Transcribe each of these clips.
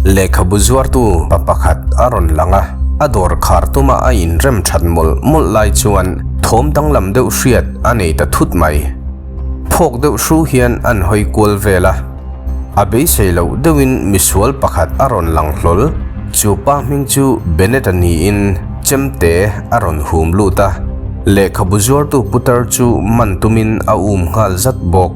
Lehkhabu zuartu pa pakhat a rawn lang a, a dawr khar tuma a inrem that mawlh mawlh lai chuan thawm danglam deuh hriat a nei ta thut mai. Phawk deuh hru hian an hawi kual vel a, a beisei loh deuhin misual pakhat a rawn lang hlawl. Chu pa hming chu Bennett-a niin chemte a rawn hum lut a, lehkhabu zuartu putar chu man tumin a um nghal zat bawk.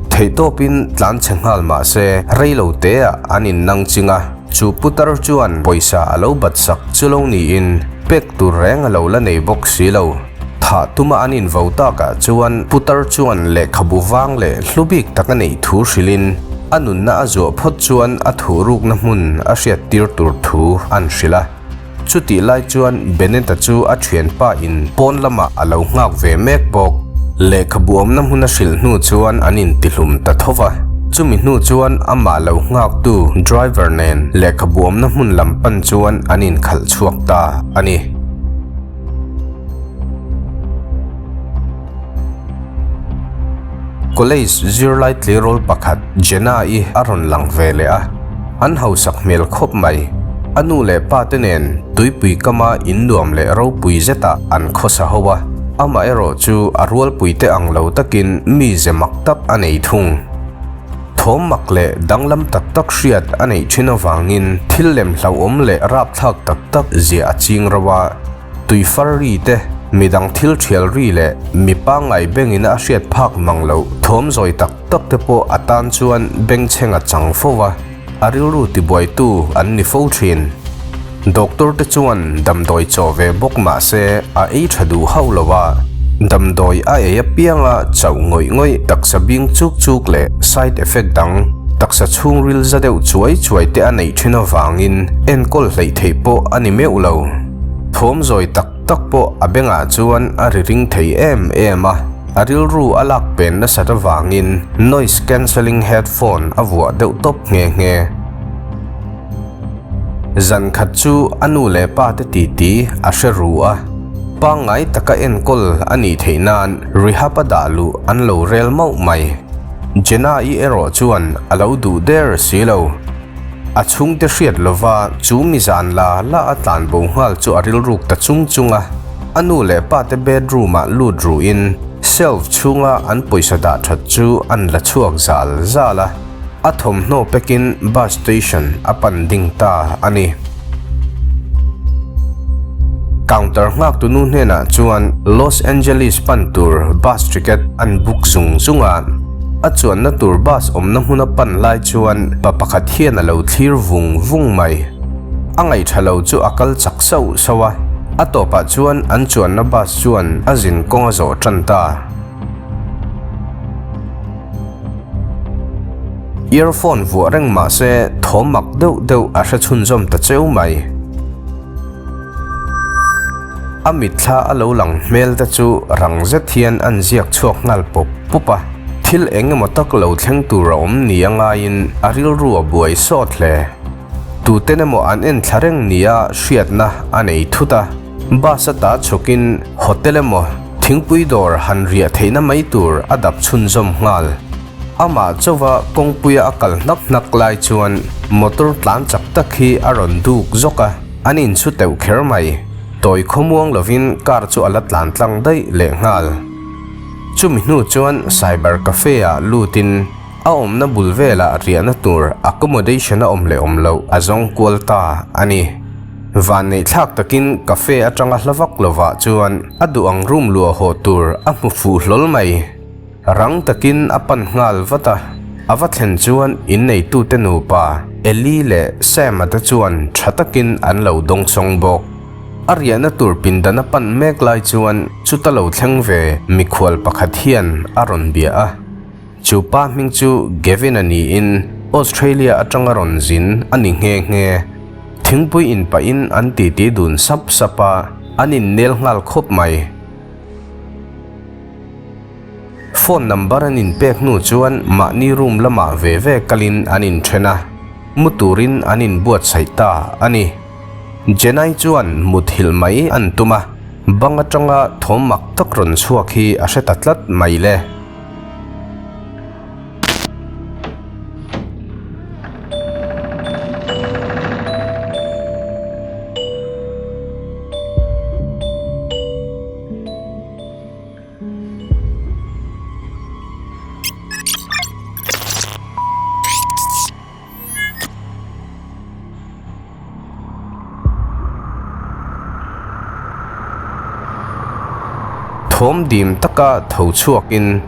Theihtawpin tlan chhe nghal mah se rei lo teah an innang ching a, chu putar chuan pawisa a lo bat sak chu lo niin pek tur reng a lo la nei bawk si lo. Thah tuma an invo takah chuan putar chuan lehkhabu vang leh hlu bik tak a neih thu hrilhin a nunna a zuah phawt chuan a thuhrukna hmun a hriattir tur thu an hrilh a. Chutih lai chuan Bennett-a chu a thianpa in pawn lamah a lo nghak ve mek bawk. Lehkhabu awmna hmun a hrilh hnu chuan an intihlum ta tho va. Chumi hnu chuan amah lo nghaktu driver nen lehkhabu awmna hmun lam pan chuan an inkhalh chhuak ta a ni. College zirlai tleirawl pakhat Jenna-i a rawn lang ve leh a, an hausak hmel khawp mai. A nu leh pa te nen tuipui kama in nuam leh ropui zetah an khawsa ho a, amaherawh chu a rualpui te ang lo takin mize mak tak a nei thung. Thawm mak leh danglam tak tak hriat a neih thin avangin thil lem hlauhawm leh rapthlak tak tak ziah a ching rauh a, tui far ri te, midang thil thial ri leh mi pangngai bengin a hriat phak mang loh thawm zawi tak tak te pawh a tan chuan bengchheng a chang fo a, a rilru tibuaitu an ni fo thin. Doctor te chuan damdawi chaw ve bawk mah se a ei tha duh hauh lo a, damdawi a ei apianga chauh ngawih ngawih taksa bing chuk chuk leh side effect dang taksa chhungril za deuh chuai chuai te a neih thin avangin enkawl hleih theih pawh a ni meuh lo. Thawm zawi tak tak pawh a bengah chuan a ri ring thei em em a, a rilru a lak pen nasat avangin noise cancelling headphone a vuah deuh tawp nghe nghe. Zan khat chu a nu leh pa te titi a hre ru a, pangngai taka enkawl a nih theih nan rehab a dah luh an lo rel mauh mai. Jenna-i erawh chuan a lo duh der si lo. A chhungte hriat lova chu mi zan la la a tlan bo nghal chu a rilruk ta chung chung a, a nu leh pa te bedroom ah lut ruhin shelf chhunga an pawisa dah that chu an la chhuak zal zal a. A thawmhnaw pekin bus station a pan ding ta a ni. Counter nghaktu nu hnenah chuan Los Angeles pan tur bus ticket an book zung zung a. A chuanna tur bus awmna hmuna pan lai chuan pa pakhat hian a lo thlir vung vung mai. A ngaihṭha lo chu a kal chak sauh sauh a, a tawpah chuan an chuanna bus chuan a zin kawng a zawh ṭan ta. Earphone vuah reng mah se thawm mak deuh deuh a hre chhunzawm ta cheu mai. A mitthla a lo lang hmel te chu rang zet hian an ziak chhuak nghal pawp pawp a, thil eng emaw tak lo thleng tur a awm ni a ngaiin a rilru a buai sawt hle. Tuten emaw an en thla reng nia hriatna a nei thut a. Bus a ta chhawkin hotel emaw thingpui dawr han riah theihna mai tur a dap chhunzawm nghal. Amah chauva kawngpuia a kal hnak hnak lai chuan motor tlan chak tak hi a rawn duk zawk a, an inchhu teuh kher mai. Tawi khawmuang lovin car chu a la tlan tlang daih leh nghal. Chumi hnu chuan cyber cafe ah lutin a awmna bul velah riahna tur accommodation a awm leh awm loh a zawng kual ta a ni. Vanneih thlak takin cafe atanga hla vak lovah chuan a duh ang room luah haw tur a hmu fuh hlawl mai. Rang takin a pan nghal vat a, a va thlen chuan inneitute nupa Ellie leh Sam-a te chuan tha takin an lo dawngsawng bawk. A riahna tur pindan a pan mek lai chuan chuta lo thleng ve mikhual pakhat hian a rawn bia a. Chu pa hming chu Gavin-a niin Australia atanga rawn zin a ni nghe nghe. Thingpui in pahin an titi dun sap sap a, an innel nghal khawp mai. Phone number an inpek hnu chuan mahni room lamah ve ve kalin an inthen a, mu turin an inbuatsaih ta a ni. Jenai chuan muthilh mai an tum a, bang atanga thawm mak tak rawn chhuak hi a hre ta tlat mai le. Thawm dim taka tho chhuakin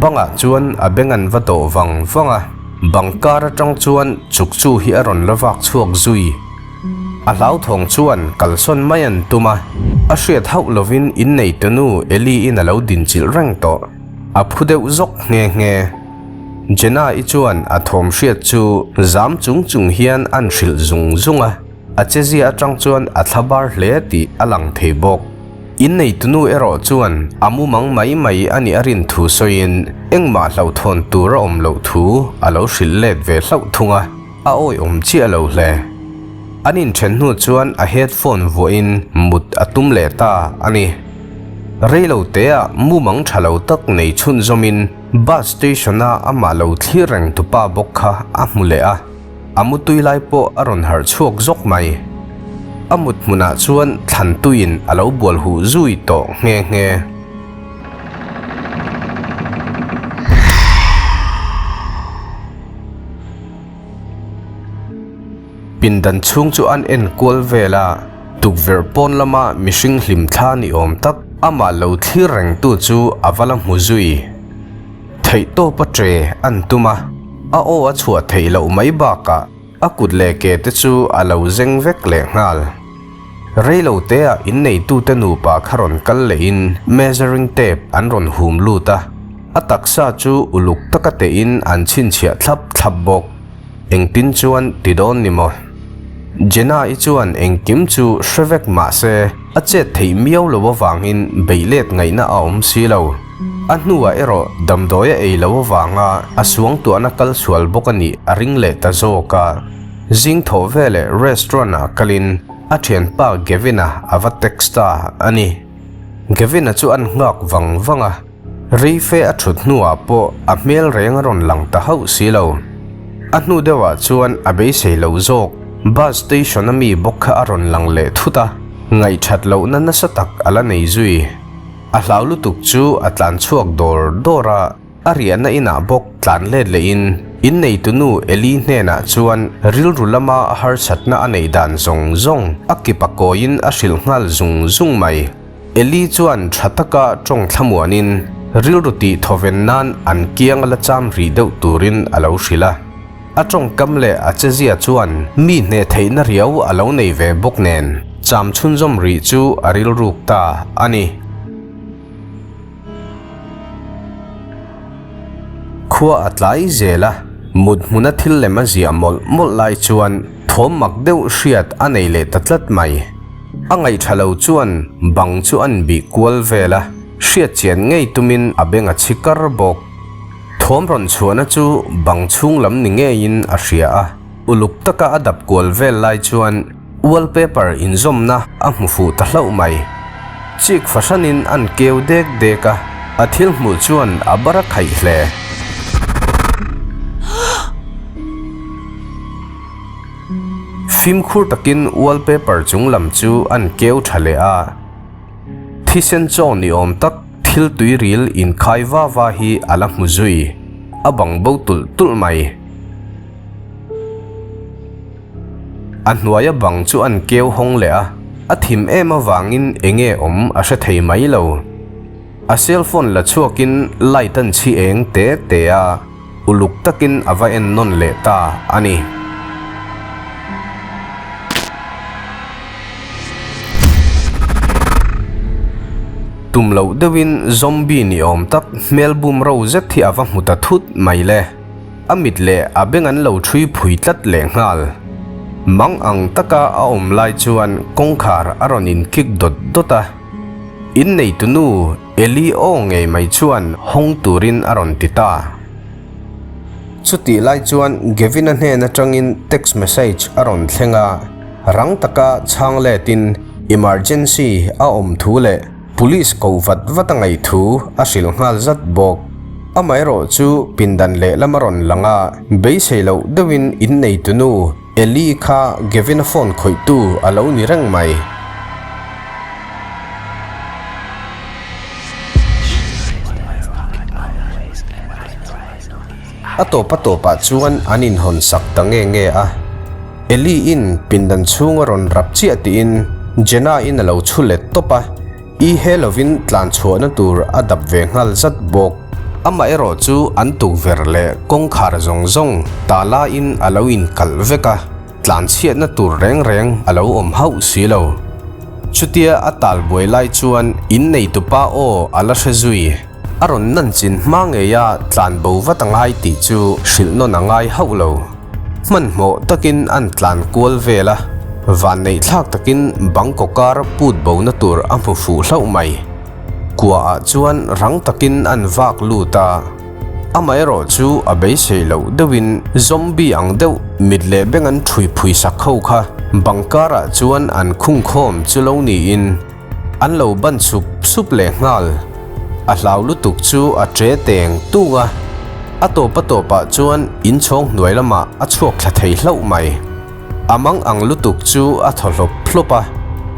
bangah chuan a beng an va dawh vang vang a, bang kar atang chuan chuk chu hi a rawn la vak chhuak zui. A hlauthawng chuan kalsawn mai an tum a, a hriat hauh lovin inneitunu Eli-in a lo dinchilh reng tawh. A phu deuh zawk nghe nghe. Jenna-i chuan a thawm hriat chu zam chung chung hian an hrilh zung zung a, a chezia atang chuan a thla bar hle tih a lang thei bawk. Inneitunu erawh chuan a mumang mai mai a nih a rin thu sawiin engmah hlauhthawn tur a awm loh thu a lo hrilh let ve hlauh thung a, a awihawm chiah lo hle. An inthen hnu chuan a headphone vuahin mut a tum leh ta a ni. Reilo teah mumang tha lo tak nei chhunzawmin Bus station-a amah lo thlir reng tupa bawk kha a hmu leh a, a mutui lai pawh a rawn harh chhuak zawk mai. A mut hmunah chuan thlan tuiin a lo bual huh zui tawh nghe nghe. Pindan chhung chu an en kual vel a, tukverh pawn lama mihring hlim thla ni awm tak amah lo thlir reng tu chu a va la hmu zui. Theihtawp a tre an tum a, a aw a chhuah theih loh mai bakah a kut leh ke te chu a lo zeng vek leh nghal. Reilo teah inneitute nupa kha rawn kal lehin measuring tape an rawn hum lut a, a taksa chu uluk taka tehin an chhinchhiah thlap thlap bawk. Engtin chuan ti dawn ni maw? Jenna-i chuan engkim chu hre vek mah se, a chet theih miau lo avangin beih let ngaihna a awm si lo. A hnuah erawh damdawi a ei lo avanga a suangtuahna kal sual bawk a nih a ring leh ta zawk a. Zing thawh veleh restaurant-ah kalin a thianpa Gavin-a a va text ta a ni. Gavin-a chu an nghak vang vang a. Reife a thut hnuah pawh a hmel reng a rawn lang ta hauh si lo. A hnu deuhah chuan a beisei lo zawk, bus station a mi bawk kha a rawn lang leh thut a, ngaihthat lohna nasa tak a la nei zui. A hlau lutuk chu a tlan chhuak dawr dawr a, a riahna inah bawk tlan let lehin inneitunu Eli hnenah chuan rilru lama a harsatna a neih dan zawng zawng a kip a kawiin a hrilh nghal zung zung mai. Eli chuan tha taka tawng thlamuanin rilru tih thawven nan an kiang a la cham rih deuh turin a lo hrilh a. A tawngkam leh a chezia chuan mi hneh theihna riau a lo nei ve bawk nen cham chhunzawm rih chu a rilruk ta a ni. Khua a tlai zel a, mut hmuna thil lem a ziah mawlh mawlh lai chuan thawm mak deuh hriat a nei leh ta tlat mai. A ngaihtha lo chuan bang chu an bih kual vel a, hriat chian ngei tumin a beng a chhi kar bawk. Thawm rawn chhuahna chu bang chhung lam ni ngeiin a hria a, uluk taka a dap kual vel lai chuan wallpaper inzawmna a hmu fuh ta hlauh mai. Chik fahranin an keu dek dek a, a thil hmuh chuan a bar a khaih hle. Fimkhur takin wallpaper chung lam chu an keu tha leh a, thisen chaw ni awm tak thil tui ril inkhai va va hi a la hmu zui, a bang bo tulh tulh mai. A hnuaia bang chu an keu hawng leh a, a thim em avangin eng nge awm a hre thei mai lo. A cellphone la chhuakin light an chhi eng te te a. Uluk takin a va en nawn leh ta a ni. Tum loh deuhin zombie ni awm tak hmel bum ro zet hi a va hmu ta thut mai le. A mit leh a beng an lo thui phui tlat leh nghal. Mang ang taka a awm lai chuan kawngkhar a rawn in kik dawt dawt a. Inneitunu. Eli aw ngei mai chuan hawng turin a rawn ti ta. Chutih lai chuan Gavin-a hnen atangin text message a rawn thleng a, rang taka chhang letin emergency a awm thu leh police koh vat vat a ngaih thu a hrilh nghal zat bawk. Amaherawh chu pindan lehlam a rawn lang a, beisei loh deuhin inneitunu Eli kha Gavin-a phone khawihtu a lo ni reng mai. A tawp a tawpah chuan an inhawn sak ta nge nge a. Eli-in pindan chhung a rawn rap chiah tiin Jenna-in a lo chhu let tawp a, i he lovin tlan chhuahna tur a dap ve nghal zat bawk. Amaherawh chu an tukverh leh kawngkhar zawng zawng tala-in a lo inkalh vek a. Tlan chhiatna tur reng reng a lo awm hauh si lo. Chutia a tal buai lai chuan in neitupa aw a la hre zui. A rawn nan chin hma ngeia tlan bo vat a ngai tih chu hrilh nawn a ngai hauh lo. Hmanhmawh takin an tlan kual vel a, vanneih thlak takin bang kawkar put bona tur a hmu fuh hlauh mai. Kuaah chuan rang takin an vak lut a. Amaherawh chu a beisei loh deuhin zombie ang deuh mit leh beng an ṭhui phui sak ho kha bang karah chuan an khung khawm chu lo niin an lo ban sup sup leh nghal. A hlau lutuk chu a ṭe teng tung a, a tawp a tawpah chuan inchhawng hnuai lamah a chhuak thla thei hlauh mai. A mang ang lutuk chu a thaw hlawp hlawp a,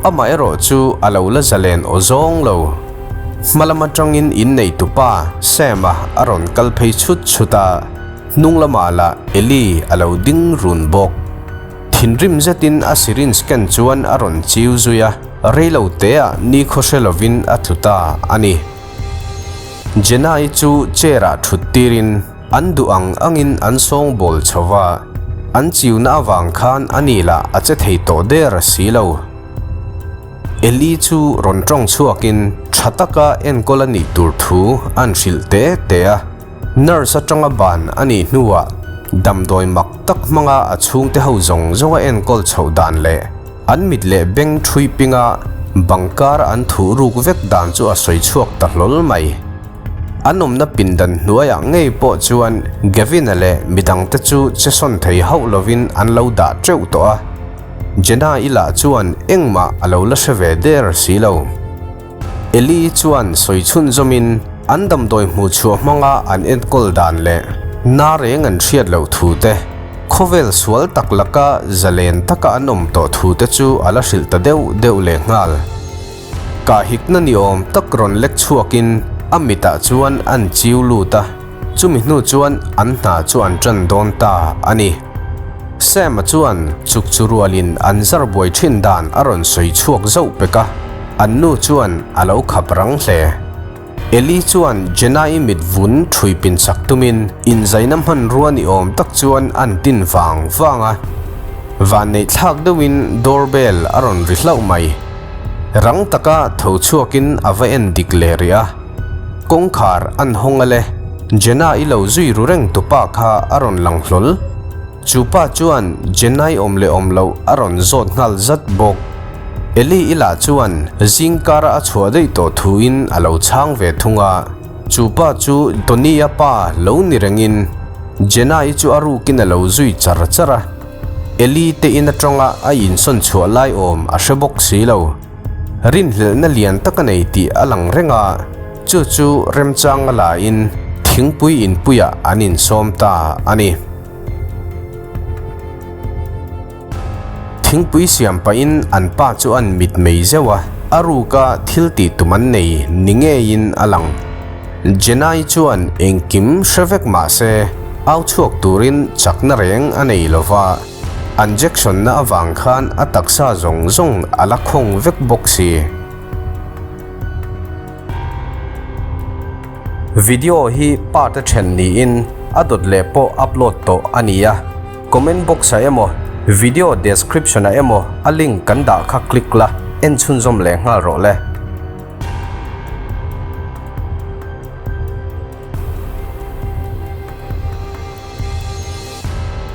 amaherawh chu a lo la zalen aw zawng lo. Hma lam atangin inneitupa Sam-a a rawn kal phei chhut chhut a, hnung lamah lah Eli a lo ding run bawk. Thinrim zetin a syringe ken chuan a rawn chiu zui a, reilo teah nikhaw hre lovin a tlu ta a ni. Jenna-i chu chair-ah thut tirin, An duh ang angin an sawngbawl chho va, an chiuna avang khan a ni lah a che thei tawh der si lo. Eli chu rawn tawng chhuakin tha taka enkawl a nih tur thu an hrilh te te a, nurse atanga ban a nih hnuah damdawi mak tak hmanga a chhungte ho zawng zawnga enkawl chhoh dan leh an mit leh beng thui pinga bang kar an thuh ruk vek dan chu a sawi chhuak ta hlawl mai. An awmna pindan hnuaiah ngei pawh chuan Gavin-a leh midangte chu che sawn thei hauh lovin an lo dah teuh tawh a. Jenna-i lah chuan engmah a lo la hre ve der si lo. Eli chuan sawi chhunzawmin an damdawi hmuh chhuah hmanga an enkawl dan leh na reng an hriat loh thu te, khawvel sual tak laka zalen taka an awm tawh thu te chu a la hrilh ta deuh deuh lehnghal. Kahhikna ni awm tak rawn lek chhuakin a mitah chuan an chiu lut a, chumi hnu chuan an hna chu an ṭan dawn ta a ni. Sam-a chuan chuk chu rualin an zar buai ṭhin dan a rawn sawi chhuak zauh pek a, an nu chuan a lo khap rang hle. Eli chuan Jenna-i mit vun ṭhui pin sak tumin inzaina hmanrua ni awm tak chuan an tin vang vang a. Vanneih thlak deuhin door bell a rawn ri hlauh mai. Rang taka tho chhuakin a va en dik leh rih a. Kawngkhar an hawng a le, Jenna-i lo zui ru reng tupa kha a rawn lang hlawl. Chu pa chuan Jenna-i awm leh awm loh a rawn zawt nghal zat bawk. Eli i lah chuan zingkara a chhuah daih tawh thuin a lo chhang ve thung a. Chu pa chu Tony-a pa lo ni rengin Jenna-i chu a rukin a lo zui char char a. Eli te in atanga a insawn chhuah lai awm a hre bawk si lo. Rinhlelhna lian tak a nei tih a lang reng a, chu chu remchanga lain thingpui inpuiah an insawm ta a ni. Thingpui siam pahin an pa chu an mit mei zeuh a, a ruka thil tih tum an nei ni ngeiin a lang. Jenai chuan engkim hre vek mah se, au chhuak turin chakna reng a nei lo va, an jection na avang khan a taksa zawng zawng a la khawng vek bawk si. Video hi part a then niin a dawt leh pawh upload tawh a ni a, comment box ah emaw video description ah emaw a link kan dah kha click la en chhunzawm leh nghal rawh le.